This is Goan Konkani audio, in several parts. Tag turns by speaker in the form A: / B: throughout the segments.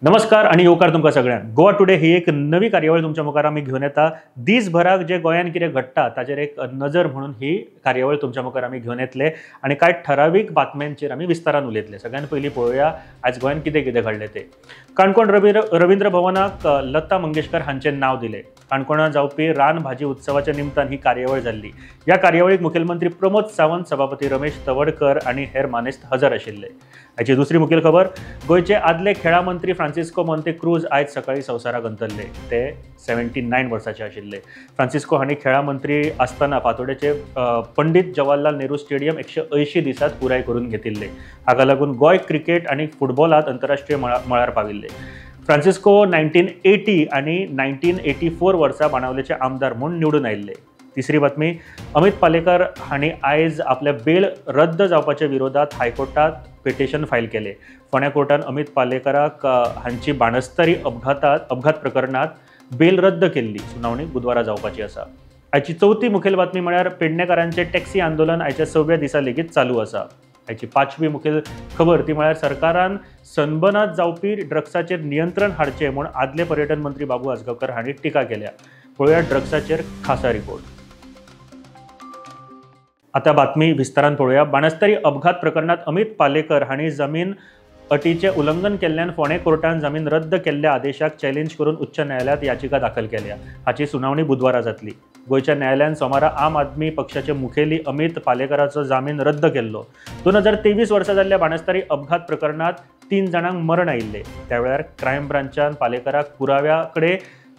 A: नमस्कार आनी येवकार तुमकां सगळ्यांक. गोवा टुडे ही एक नवी कार्यावळ तुमच्या मुखार आमी घेवन येता. दीसभराक जे गोंयांत कितें घडटा ताचेर एक नजर म्हणून ही कार्यावळ तुमच्या मुखार आमी घेवन येतले आनी कांय ठरावीक बातम्यांचेर आमी विस्तारान उलयतले. सगळ्यान पयलीं पळोवया आयज गोंयांत कितें कितें घडलें तें. काणकोण रवींद्र भवनाक लता मंगेशकर हांचें नांव दिलें. काणकोणांत जावपी रान भाजी उत्सवाच्या निमतान ही कार्यावळ जाल्ली. ह्या कार्यावळीक मुखेलमंत्री प्रमोद सावंत, सभापती रमेश तवडकर आनी हेर मानेस्त हजर आशिल्ले. हाची दुसरी मुखेल खबर, गोंयचे आदले खेळा मंत्री फ्रांसिस्को मोंते क्रूज आयज सकाळी संवसाराक अंतरले. ते 79 वर्साचे आशिल्ले. फ्रांसिस्को हांणी खेळा मंत्री आसतना फातोडेचे पंडित जवाहरलाल नेहरू स्टेडियम 180 दिसांत पुराय करून घेतिल्ले. हाका लागून गोंय क्रिकेट आनी फुटबॉलांत अंतरराष्ट्रीय मळार पाविल्ले. फ्रांसिस्को 1980 आनी 1984 वर्सा बाणावलेचे आमदार म्हूण निवडून आयिल्ले. तिसरी बातमी, अमित पालेकर हांणी आयज आपल्या बेल रद्द जावपाच्या विरोधात हायकोर्टात पिटिशन फायल केले. फोंड्या कोर्टान अमित पालेकराक हांची बाणस्तारी अपघात प्रकरणात बेल रद्द केल्ली. सुनावणी बुधवारा जावपाची आसा. आयची चवथी मुखेल बातमी म्हळ्यार पेडणेकारांचे टॅक्सी आंदोलन आयच्या 6व्या दिसा लेगीत चालू आसा. आयची पांचवी मुखेल खबर ती म्हळ्यार सरकारान सनबनात जावपी ड्रग्साचेर नियंत्रण हाडचें म्हूण आदले पर्यटन मंत्री बाबू आजगांवकर हांणी टिका केल्या. पळोवया ड्रग्साचेर खासा रिपोर्ट. आतां बातमी विस्तारान पळोवया. बाणस्तारी अपघात प्रकरणात अमित पालेकर हांणी जमीन अटीचें उल्लंघन केल्ल्यान फोंडें कोर्टान जमीन रद्द केल्ल्या आदेशाक चॅलेंज करून उच्च न्यायालयांत याचिका दाखल केल्या. हाची सुनावणी बुधवारा जातली. गोंयच्या न्यायालयान सोमारा आम आदमी पक्षाचे मुखेली अमित पालेकराचो जामीन रद्द केल्लो. 2023 वर्सा जाल्ल्या बाणस्तारी अपघात प्रकरणात 3 जाणांक मरण आयिल्लें. त्या वेळार क्रायम ब्रांचान पालेकराक पुराव्या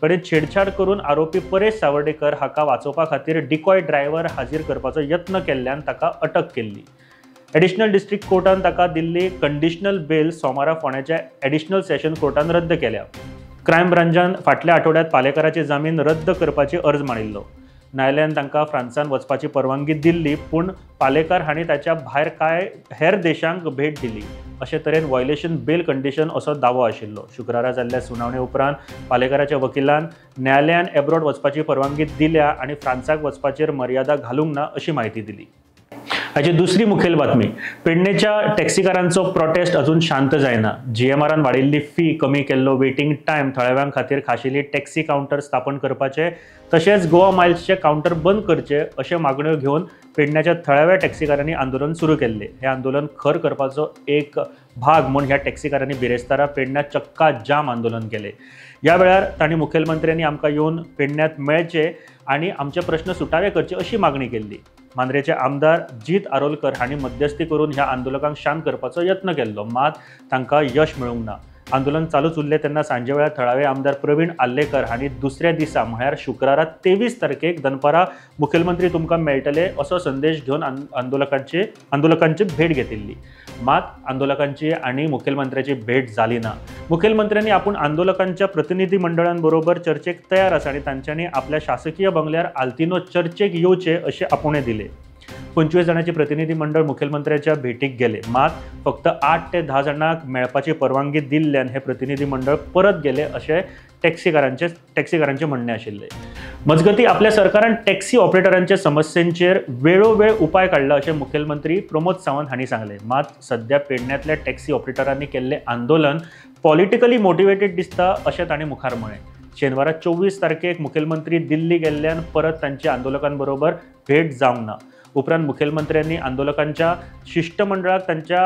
A: कडेन छेडछाड करून आरोपी परेश सावर्डेकर हाका वाचोवपा खातीर डिकॉय ड्रायव्हर हाजीर करपाचो यत्न केल्ल्यान ताका अटक केल्ली. एडिशनल डिस्ट्रिक्ट कोर्टान ताका दिल्ली कंडिशनल बेल सोमारा फोंड्याच्या एडिशनल सेशन कोर्टान रद्द केल्या. क्रायम ब्रांचान फाटल्या आठवड्यात पालेकराची जामीन रद्द करपाची अर्ज मांडिल्लो. न्यायालयान तांकां फ्रांसान वचपाची परवानगी दिल्ली, पूण पालेकर हांणी ताच्या भायर कांय हेर देशांक भेट दिली. अशे तरेन व्हायलेशन बेल कंडिशन असो दावो आशिल्लो. शुक्रारा जाल्ल्या सुनावणे उपरांत पालेकराच्या वकिलान न्यायालयान एब्रॉड वचपाची परवानगी दिल्या आनी फ्रांसाक वचपाचेर मर्यादा घालूंक ना अशी म्हायती दिली. हाची दुसरी मुखेल बातमी, पेडणेच्या टॅक्सीकारांचो प्रोटेस्ट अजून शांत जायना. जीएमआरान वाडिल्ली फी, कमी केल्लो वेटिंग टायम, थळाव्यां खातीर खाशेली टॅक्सी कावंटर स्थापन करपाचे तशेंच गोवा मायल्सचे कावंटर बंद करचे अश्यो मागण्यो घेवन पेडण्याच्या थळाव्या टॅक्सीकारांनी आंदोलन सुरू केल्लें. हें आंदोलन खर करपाचो एक भाग म्हूण ह्या टॅक्सीकारांनी बिरेस्तारा पेडण्यां चक्का जाम आंदोलन केलें. ह्या वेळार तांणी मुखेलमंत्र्यांनी आमकां येवन पेडण्यांत मेळचे आनी आमचे प्रश्न सुटावे करचे अशी मागणी केल्ली. मांद्रेचे आमदार जीत आरोलकर हांणी मध्यस्थी करून ह्या आंदोलकांक शांत करपाचो यत्न केल्लो, मात तांकां यश मेळूंक ना. आंदोलन चालूच उरलें तेन्ना सांजे वेळार थळावे आमदार प्रवीण आर्लेकर हांणी दुसऱ्या दिसा म्हळ्यार शुक्रारा 23 तारखेक दनपारा मुखेलमंत्री तुमकां मेळटले असो संदेश घेवन आंदोलकांची भेट घेतिल्ली. मात आंदोलकांची आनी मुखेलमंत्र्याची भेट जाली ना. मुखेलमंत्र्यांनी आपूण आंदोलकांच्या प्रतिनिधी मंडळांबरोबर चर्चेक तयार आसा आनी तांच्यांनी आपल्या शासकीय बंगल्यार आल्तिनो चर्चेक येवचे अशें आपोवणें दिलें. 25 जाणांचे प्रतिनिधी मंडळ मुखेलमंत्र्याच्या भेटीक गेले, मात फक्त 8 ते 10 जाणांक मेळपाची परवानगी दिल्ल्यान हे प्रतिनिधी मंडळ परत गेले अशें टॅक्सीकारांचे म्हणणें आशिल्लें. मजगतीं आपल्या सरकारान टॅक्सी ऑपरेटरांच्या समस्यांचेर वेळोवेळ उपाय काडला अशें मुखेलमंत्री प्रमोद सावंत हांणी सांगलें. मात सद्या पेडण्यांतल्या टॅक्सी ऑपरेटरांनी केल्लें आंदोलन पॉलिटिकली मोटिवेटेड दिसता अशें तांणी मुखार म्हळें. शेनवारा 24 तारखेक मुखेलमंत्री दिल्ली गेल्ल्यान परत तांची आंदोलकांबरोबर भेट जावंक ना. उपरांत मुखेलमंत्र्यांनी आंदोलकांच्या शिश्टमंडळाक तांच्या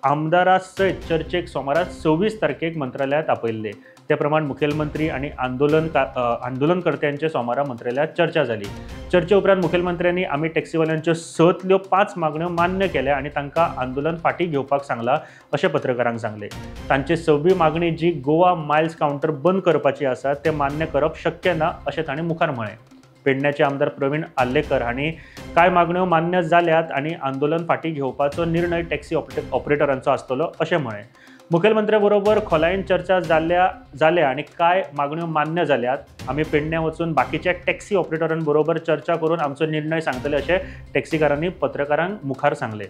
A: आमदारा सयत चर्चेक सोमारा 26 तारखेक मंत्रालयांत आपयल्ले. ते प्रमाण मुखेलमंत्री आनी आंदोलनकर्त्यांचे सोमारा मंत्रालयांत चर्चा जाली. चर्चे उपरांत मुखेलमंत्र्यांनी आमी टॅक्सीवाल्यांच्यो 6तल्यो 5 मागण्यो मान्य केल्या आनी तांकां आंदोलन फाटीं घेवपाक सांगलां अशें पत्रकारांक सांगलें. तांची 6वी मागणी जी गोवा मायल्स कावंटर बंद करपाची आसा तें मान्य करप शक्य ना अशें तांणी मुखार म्हळें. पेडण्याचे आमदार प्रवीण आर्लेकर हांणी कांय मागण्यो मान्य जाल्यात आनी आंदोलन फाटीं घेवपाचो निर्णय टॅक्सी ऑपरेटरांचो आसतलो अशें म्हळें. मुखेलमंत्र्या बरोबर खोलायेन चर्चा जाल्या आनी कांय मागण्यो मान्य जाल्यात. आमी पेडण्यां वचून बाकीच्या टॅक्सी ऑपरेटरांबरोबर चर्चा करून आमचो निर्णय सांगतले अशें टॅक्सीकारांनी पत्रकारांक मुखार सांगलें.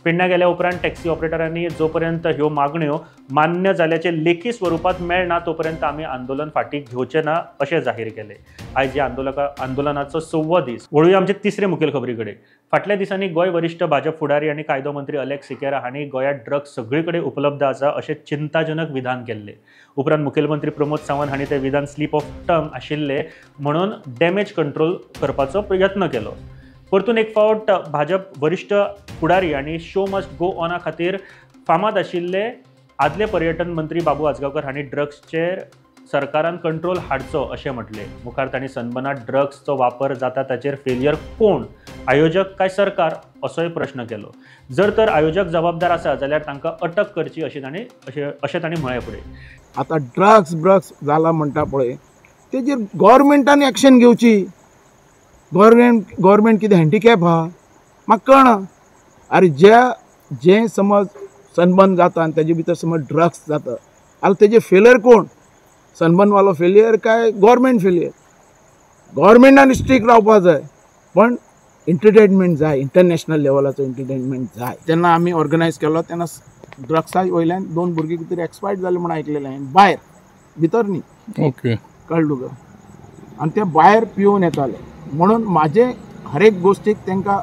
A: पेडण्या गेल्या उपरांत टॅक्सी ऑपरेटरांनी जोपर्यंत ह्यो मागण्यो मान्य जाल्याचे लेखी स्वरुपात मेळना तोपर्यंत आमी आंदोलन फाटीं घेवचे ना अशें जाहीर केलें. आयज ह्या आंदोलनाचो 6वो दीस. वळुया आमचे तिसरे मुखेल खबरी कडेन. फाटल्या दिसांनी गोंय वरिश्ठ भाजप फुडारी आनी कायदो मंत्री अलेक्स सिकेरा हांणी गोंयांत ड्रग्स सगळे कडेन उपलब्ध आसा अशें चिंताजनक विधान केल्लें. उपरांत मुखेलमंत्री प्रमोद सावंत हांणी तें विधान स्लीप ऑफ टंग आशिल्लें म्हणून डॅमेज कंट्रोल करपाचो प्रयत्न केलो. परतून एक फावट भाजप वरिश्ठ फुडारी आनी शो मस्ट गो ऑना खातीर फामाद आशिल्ले आदले पर्यटन मंत्री बाबू आजगांवकर हांणी ड्रग्सचेर सरकारान कंट्रोल हाडचो अशें म्हटलें. मुखार तांणी सनबर्नात ड्रग्सचो वापर जाता ताचेर फेलियर कोण, आयोजक काय सरकार असोय प्रश्न केलो. जर तर आयोजक जबाबदार आसा जाल्यार तांकां अटक करची अशें तांणी म्हळें फुडें.
B: आतां ड्रग्स जाला म्हणटा पळय तेजेर गव्हर्मेंटान एक्शन घेवची. गव्हर्मेंट कितें हँडिकॅप आहा म्हाका कळना. अरे जे समज सनबर्न जाता आनी तेजे भितर समज ड्रग्स जाता जाल्यार तेजे फेलियर कोण, सनबर्नवालो फेलियर काय गव्हर्मेंट फेलियर? गव्हर्मेंटान स्ट्रीक रावपा जाय, पण एंटरटेनमेंट जाय, इंटरनॅशनल लेवलाचो एंटरटेनमेंट जाय. तेन्ना आमी ऑर्गनायज केलो तेन्ना ड्रग्सा वयल्यान 2 भुरगीं कितें एक्सपायर्ड जाले म्हूण आयकलेलें हांवें, भायर भितर न्ही.
C: ओके,
B: कळ्ळें तुका? आनी ते भायर पिवन येताले. म्हणून म्हाजें हर एक गोश्टीक तांकां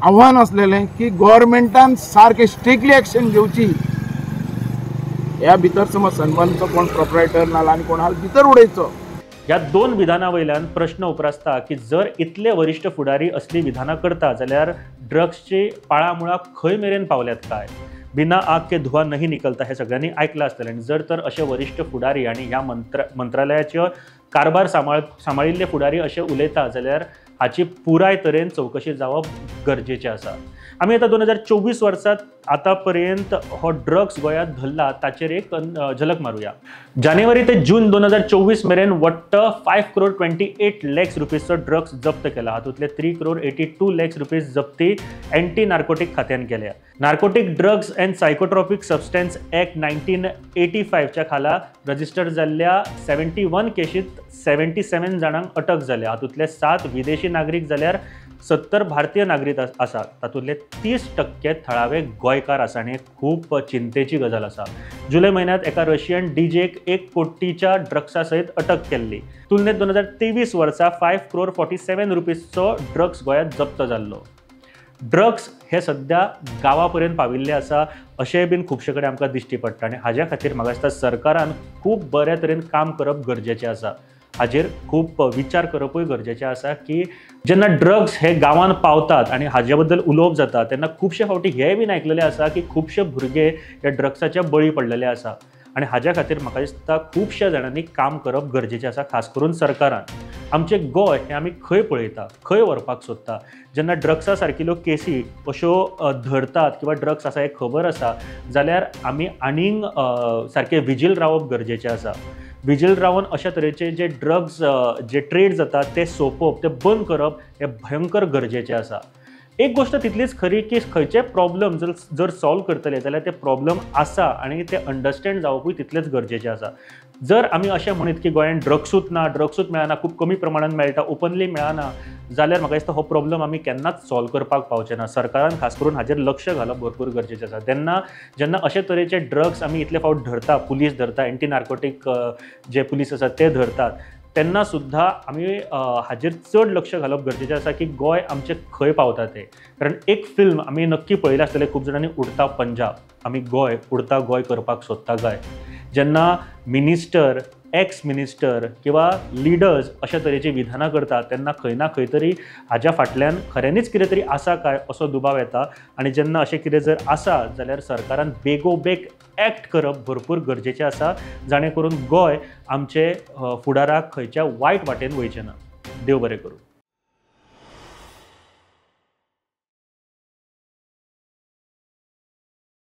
B: आव्हान आसलेलें की गव्हर्मेंटान सारकें स्ट्रिक्टली एक्शन घेवची. ह्या भितर समज सनबर्नचो कोण प्रोपरायटर ना आनी कोण आहा भितर उडयचो.
A: ह्या 2 विधानां वयल्यान प्रश्न उप्रासता की जर इतले वरिश्ठ फुडारी असली विधानां करता जाल्यार ड्रग्सची पाळां मुळां खंय मेरेन पावल्यात काय? बिना आग के धुवा नहीं निकलता हे सगळ्यांनी आयकलां आसतलें. आनी जर तर अशे वरिश्ठ फुडारी आनी ह्या मंत्रालयाच्यो कारभार सांबाळिल्ले फुडारी अशें उलयता जाल्यार हाची पुराय तरेन चवकशी जावप गरजेचें आसा. आमी आतां 2024 वर्सात आतां पर्यंत हो ड्रग्स गोंयांत धरला ताचेर एक झलक मारुया. जानेवारी ते जून 2024 मेरेन वट्ट 5 करोड 28 लॅक्स रुपीजचो ड्रग्स जप्त केला. हातूंतले 3 करोड 82 लॅक्स रुपीज जप्ती एंटी नार्कोटीक खात्यान केल्या. Narcotic drugs and psychotropic substance act 1985च्या खाला रजिस्टर जाल्ल्या 71 केशीत 77 जाणांक अटक जाल्या. हातूंतले 7 विदेशी नागरीक जाल्यार 70 भारतीय नागरीक आसात. तातूंतले 30% थळावे गोंयकार आसा आनी खूब चिंतेची गजाल आसा. जुलय म्हयन्यांत एका रशियन डीजेक 1 कोटीच्या ड्रग्सा सयत अटक केल्ली. तुलनेत 2023 वर्सा 5 करोड 47 रुपीजचो ड्रग्स गोंयांत जप्त जाल्लो. ड्रग्स हे सद्या गांवा पर्यंत पाविल्ले आसा अशेंय बीन खुबशे कडेन आमकां दिश्टी पडटा आनी हाज्या खातीर म्हाका दिसता सरकारान खूब बऱ्या तरेन काम करप गरजेचें आसा. हाजेर खूब विचार करपूय गरजेचें आसा की जेन्ना ड्रग्स हे गांवांत पावतात आनी हाजे बद्दल उलोवप जाता तेन्ना खुबशे फावटी हें बीन आयकलेलें आसा की खुबशे भुरगे ह्या ड्रग्साच्या बळी पडलेले आसा आनी हाज्या खातीर म्हाका दिसता खुबश्या जाणांनी काम करप गरजेचें आसा, खास करून सरकारान. आमचें गोंय हें आमी खंय पळयता, खंय व्हरपाक सोदता? जेन्ना ड्रग्सा सारकिल्यो केसी अश्यो धरतात किंवा ड्रग्स आसा हें खबर आसा जाल्यार आमी आनीक सारकें विजील रावप गरजेचें आसा. विजील रावन अशा तरेचे जे ड्रग्स जे ट्रेड जाता ते सोंपोवप, ते बंद करप हें भयंकर गरजेचें आसा. एक गोश्ट तितलीच खरी की खंयचे प्रॉब्लम जर सॉल्व करतले जाल्यार ते प्रॉब्लम आसा आनी ते अंडरस्टँड जावपूय तितलेच गरजेचें आसा. जर आमी अशें म्हणीत की गोंयांत ड्रग्सूच ना, ड्रग्सूच मेळना, खूब कमी प्रमाणान मेळटा, ओपनली मेळना जाल्यार म्हाका दिसता हो प्रॉब्लम आमी केन्नाच सॉल्व करपाक पावचे ना. सरकारान खास करून हाजेर लक्ष घालप भरपूर गरजेचें आसा. तेन्ना जेन्ना अशे तरेचे ड्रग्स आमी इतले फावट धरता, पुलीस धरता, एंटी नार्कोटीक जे पुलीस आसात ते धरतात, तेन्ना सुद्दां आमी हाजेर चड लक्ष घालप गरजेचें आसा की गोंय आमचें खंय पावता तें. कारण एक फिल्म आमी नक्की पळयलें आसतलें खूब जाणांनी, उडता पंजाब. आमी गोंय उडता गोंय करपाक सोदता काय? जेन्ना मिनिस्टर, एक्स मिनिस्टर किंवा लिडर्स अशा तरेची विधानां करतात तेन्ना खंय ना खंय तरी हाज्या फाटल्यान खऱ्यांनीच कितें तरी आसा काय असो दुबाव येता. आनी जेन्ना अशें कितें जर आसा जाल्यार सरकारान बेगोबेग एक्ट करप भरपूर गरजेचें आसा, जाणें करून गोंय आमचे फुडाराक खंयच्या वायट वाटेन वयचें ना. देव बरें करूं.